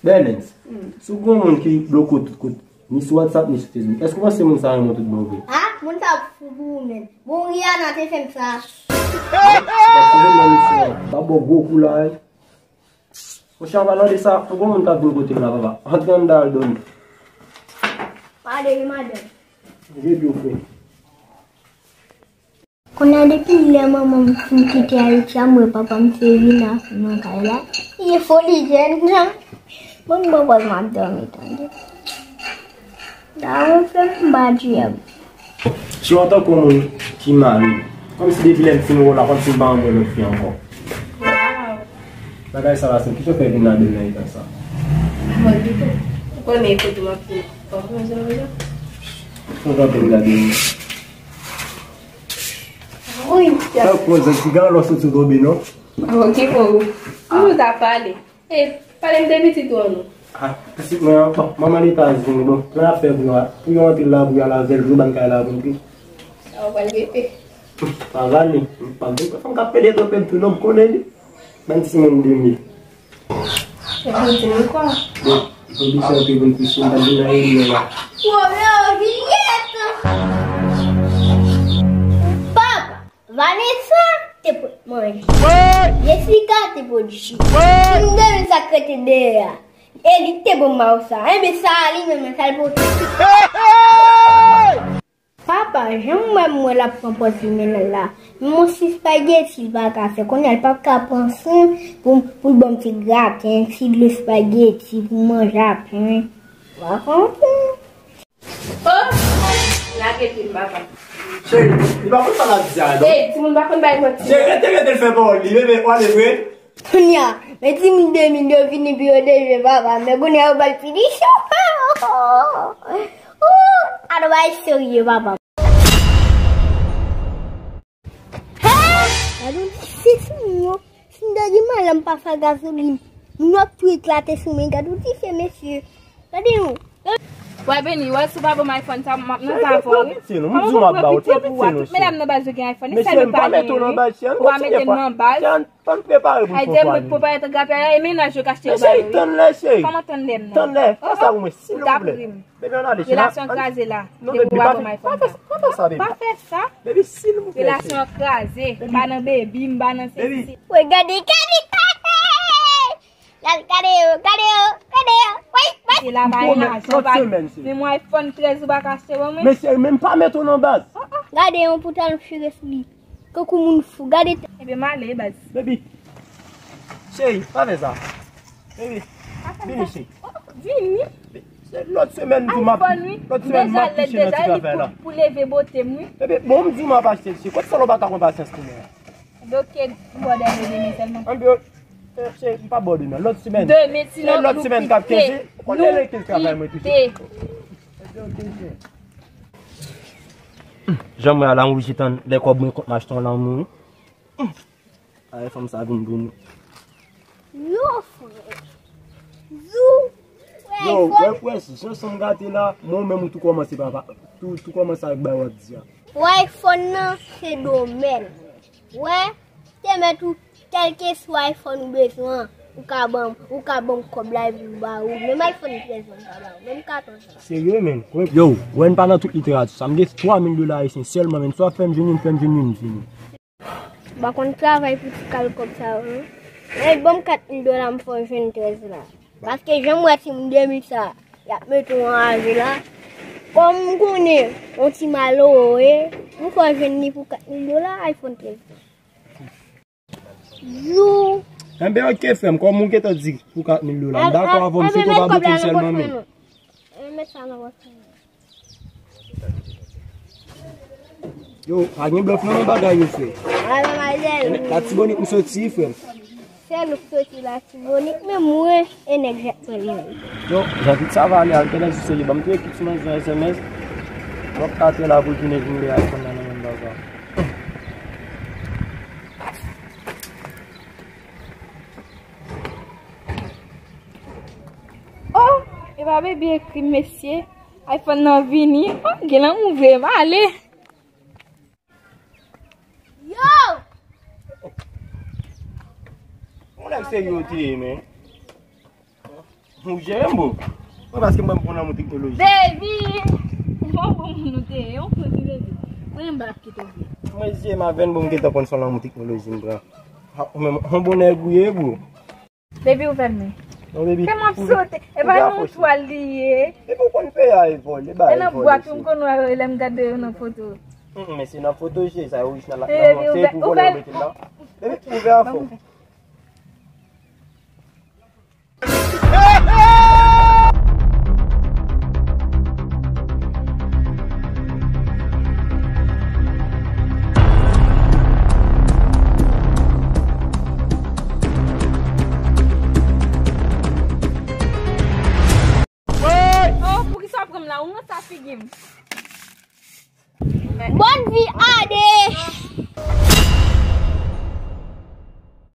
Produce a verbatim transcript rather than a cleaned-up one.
Bèlens, si w gen yon moun ki bloke w tout kote, ni sou WhatsApp, ni sou Facebook, èske w panse moun sa renmen w tout bon vre? Ah, moun sa ap fou pou ou menm. Bon, Rihanna te fè m sa. Pase menm nan misyon an. Pa ba w gwo kou la, wi. Monchè, an palan de sa, pou gon moun k ap vin kote m la, papa. Antre anndan al dòmi. Madanm, madanm. Vye pye w fre. Kounye a depi lè manman m fin kite Ayiti a, m wè papa m se vin a nan kay la. Li foli jèn jan. Bon, m pran pòz m ap dòmi, tande. Dawon fè m ba dyab. Si w antanke yon moun ki mare, kòmsi depi lè m fin wè w la, kòmsi m pa janm wè lòt fi ankò. Bagay sa la senp, kisa w fè vin ladan l nan eta sa? Mwen pito. Ou konnen kote m ap viv. Ou konprann sa m vle di? Ou konprann gade m. Wi. Sa w pran zèk piga lò soti tonbe non. Oke, bon. Pou nou ta pale. E, pale m de pitit ou an non. Ah, pitit mwen an, bon, manman l Etazini, bon, nan afè pou yo, pou yo antre la, pou y al avè l, pou yo ban kay la pou m pi. Sa w pral rete. Pa vale, m pa vle, fanm k ap pede tonbe m tou non, m konnen li. Ban timoun de mi. Se pou di m kwa? Bon, m oblije antre pou m kouche, m pa vin nan reyinyon la. Romeo Juliet! Papa! Vanessa te pot manje. Jessica te pot ji. Tim de sa k rete dèyè a. Elik te bon ba w sa. Enben sa a li menm nan sa l pote. Papa, jan m wè m wè l ap pran pòz li menm la. Menm yon ti espageti li pa ka fè. Kounye a l p ap ka pran swen pou, pou l ban m ti graten, ti dlo espageti pou m manje apre. Ou pa konprann? Oh! Lage pye m, papa. Cheri, li pa konn sa l ap di a, non. Ey, timoun pa konn bay manti. Cheri, rete, rete l fè pawòl li, bebe, w ale vre. Kounye a, men timoun de mil yo vini pou yo dejwe papa m, men kounye a yo ba l pinition. Oh! Adan bay serye, papa. Hey! Gade yon ti se sou moun yo. Si m ta di malè m pa fè gazolin, moun yo ap tou eklate sou mwen. Gade yon ti se mesye. Gade yon. Wè Beni, wè si w pa ban m iPhone sa, m ap nan zafè w wi. Kòman pou m pran pitye pou ou a? Tout medam nan baz yo gen iPhone, e sèl yo pa genyen wi. Ou pa mete m nan baz. Ay, te mwen pwopriyetè grapyay la, e mennaj yo k achte yo ba yo wi. Kòman tann lè m nan? Tann lè, fè sa pou mwen, silvouplè. Ou t ap ri m. Relasyon kraze la. Depi ou pa ban m iPhone sa. Pa fè sa, baby. Pa fè sa. Baby, silvouplè. Relasyon an kraze. M pa nan baby, m pa nan sesi. Wè, gade, gade. Gade, gade yo, gade yo, gade yo. Woy, woy. Se la pa yon lajan, pa. Men mwen iPhone trèz ou pa ka achte ban mwen. Men cheri, men pa mete w nan baz. Gade yon poutan chire sou li. Kankou moun fou, gade. Ebyen, m ale, baz. Baby. Cheri, pa fè sa. Baby, vini, cheri. Vini. Se lòt semèn, m di w m ap, lòt semèn, m ap kouche nan ti kafè la. Pou leve bote m wi. Ebyen, bon, m di w m ap achte l, cheri. Kot sa w pa ka pran pasyans pou mwen? Ebyen, oke, m ba w dènye demen sèlman. Ebyen, cheri, m pa ba w demen. Lòt semèn. Demen, sinon, lòt semèn k ap kenze. Ou konnen lè kenze travay mwen tou, cheri. Ebyen, oke, cheri. Jan m wè a la, m oblije tann lè kòb mwen kont m achte yon lanmou. Ay, fanm sa vin pou nou. Yo, frè. Zou. Yo, wè, frè, jan sanm gate la, mwen menm ou tou kòmanse papa. Tou, tou kòmanse ak bay w ap di a. Wè, iPhone nan, se domèn. Wè, te mèt ou, kèlkeswa iPhone ou bezwen, ou ka ban, ou ka ban m kòb la epi m ba ou. Menm iPhone trèz la m ka ba ou. Menm katòz la. Serye, menn. Yo, wè, n pa nan tout literati sa. M gen twa mil dola ayisyen sèlman, menn. Si w ap fè m jwenn youn, fè m jwenn youn, fini. M pa konn travay pou ti kal kòb sa yo non. Ey, ban m kat mil dola m fè w jwenn trèz la. Paske jan m wè timoun de mil sa, y ap mete w anraje la. Kòm m konnen yon ti malere w ye, m fè w jwenn li pou kat mil dola, iPhone trèz la. Yo. Enben, oke, frè m, kòm ou gentan di pou kat mil dola, m dakò avè w, m swete w pa bote l sèlman, men. Enben, met sa nan pòch mwen. Yo, pa gen blòf non nan bagay yo, frè. Ay, manmazèl. Latibonit m soti, frè m. Sèl ou k soti Latibonit, men mwen, e nèg Jacmel menm. Yo, jan tout sa va ale, al tèlè sou serye, ban m tou ekip sou nan S M S. W ap ka tèlè pou l tounen vin de iPhone nan nan menm bagay. Oh, e pa baby ekri m, mesye. iPhone nan vini. Oh, gen lanmou vre, m ale. Yo! Yon nèg serye w te ye, men. Ou jere m, bro. Mwen, paske mwen, m pran lanmou teknoloji. Baby! Yon bon moun ou te ye, yon kote, baby. Mwen, m pa kite w vle. Mwen, je m avè n, bon, m gentan konn son lanmou teknoloji m pran. Ha, ou menm, yon bon nèg ou ye, bro. Baby, ou fè m men. Non, baby. Kè m ap sote. E pa yon twal li ye. Epi ou konn peyi a e vòlè, ba e vòlè. E nan bwat ou m konn wè lè m gade yo nan foto. Mm, men se nan foto, je, sa orijinal la. Se pou vòlè ou mete l la. Baby, ouvè a fò. Oh, poukisa w pran m la? Ou nan sa figi m. Bòn vi ade.